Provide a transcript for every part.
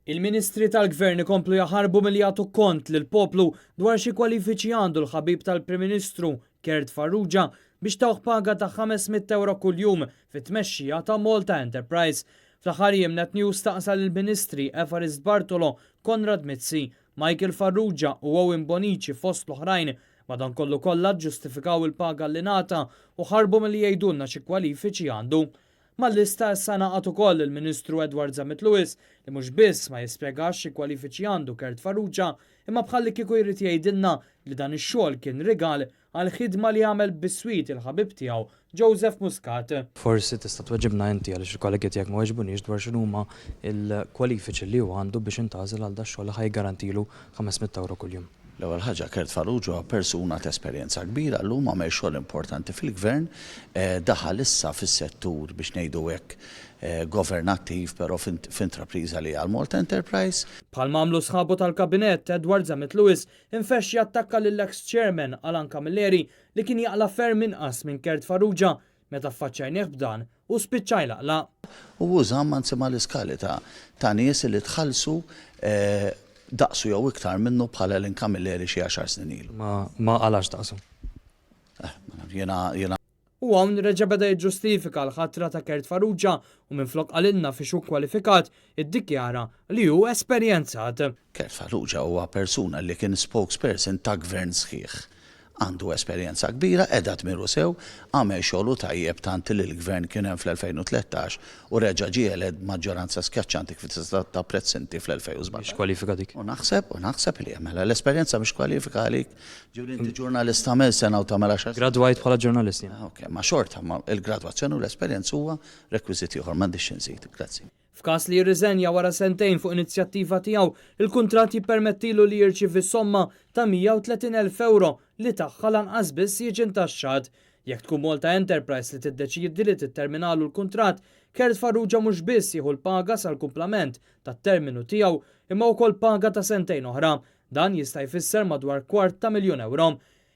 Il-Ministri tal-Gvern ikomplu jaħarbu milli jagħtu kont lill-poplu dwar xi kwalifiċi għandu l-ħabib tal-Prim Ministru, Kurt Farrugia, biex tawh paga ta' 500 ewro kuljum fit-tmexxija ta' Malta Enterprise. Fl-aħħar jiem Net News staqsa lill-Ministri Evarist Bartolo, Konrad Mizzi, Michael Farrugia u Owen Bonnici fost l-oħrajn. Madankollu kollha ġġustifikaw il-paga li ngħata u ħarbu milli jgħidulna xi kwalifiċi għandu. Mal-lista issa ngħaqad ukoll il-Ministru Edward Zammit Lewis li mhux biss ma jispjegax xi kwalifiċi għandu Kurt Farrugia imma bħallikieku jrid jgħidilna li dan ix-xogħol kien rigal għall-ħidma li għamel biswit il-ħabib tiegħu Joseph Muscat. Forsi tista' tweġibna inti għaliex il-kollegi tiegħek ma weġbuniex dwar x'inhuma l-kwalifiċi li hu għandu biex intgħażel għal dax-xogħol li ħa jiggarantilu 500 ewro kuljum. L-ewwel ħaġa, Kurt Farrugia huwa persuna ta' esperjenza kbira, llum għamel xogħol importanti fil-Gvern, daħal issa fis-settur biex ngħidu hekk governattiv però f'intrapriża li hija l-Malta Enterprise. Bħalma għamlu sħabu tal-Kabinett, Edward Zammit Lewis infexx jattakka lill-eks Chairman Alan Camilleri li kien jaqla' ferm inqas minn Kurt Farrugia. Meta ffaċċajnih b'dan, hu spiċċa jlaqlaq. U hu żamm anzi mal-iskali ta' ta' nies li tħallsu daqsu jew iktar minnu bħal Alan Camilleri xi għaxar snin ilu. Ma ma qalax daqsu. Eh, ma nafx, jiena jiena. U hawn reġa' beda jiġġustifika l-ħatra ta' Kurt Farrugia u minflok qalilna fiex hu kwalifikat, iddikjara li hu esperjenzat. Kurt Farrugia huwa persuna li kien spokesperson ta' gvern sħiħ. Għandu esperjenza kbira, qeda dmiru sew, għamel xogħlu tajjeb tant li l-Gvern kien hemm fl-2013 u reġa' ġie elett b'maġġoranza skjaċċanti kif tista' tapprezz inti fl-2017. Mhix kwalifika dik. U naħseb, u naħseb li mela l-esperjenza mhix kwalifika għalik. Ġifieri inti ġurnalist tagħmel sena u tagħmel għaxar snin. Gradwajt bħala ġurnalist jien. Ok, ma xorta, ma il-gradwazzjoni u l-esperjenza huwa rekwiżit ieħor, m'għandix xi nżid. Grazzi. F'każ li jirriżenja wara sentejn fuq inizjattiva tiegħu, il-kuntratt jippermettilu li jirċievi somma ta' 130,000 ewro li tagħha lanqas biss jiġi ntaxxat. Jekk tkun Malta Enterprise li tiddeċiedi li titterminalu l-kuntratt, Kurt Farrugia mhux biss jieħu l-paga sal-kumplament tat-terminu tiegħu imma wkoll paga ta' sentejn oħra. Dan jista' jfisser madwar kwart ta' miljun ewro.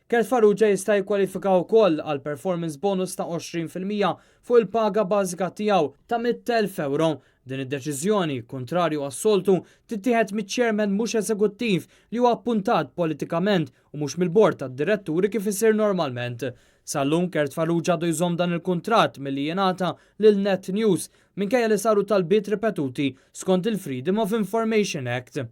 Kurt Farrugia jista' jikkwalifika wkoll għal performance bonus ta' 20% fuq il-paga bażika tiegħu ta' 100,000 ewro. Din id-deċiżjoni, kuntrarju għas-soltu, tittieħed miċ-chairman mhux eżekuttiv li huwa appuntat politikament u mhux mill-bord tad-diretturi kif isir normalment. Sal-lum Kurt Farrugia għadu jżomm dan il-kuntratt milli jingħata lil Net News minkejja li saru talbiet ripetuti skont il-Freedom of Information Act.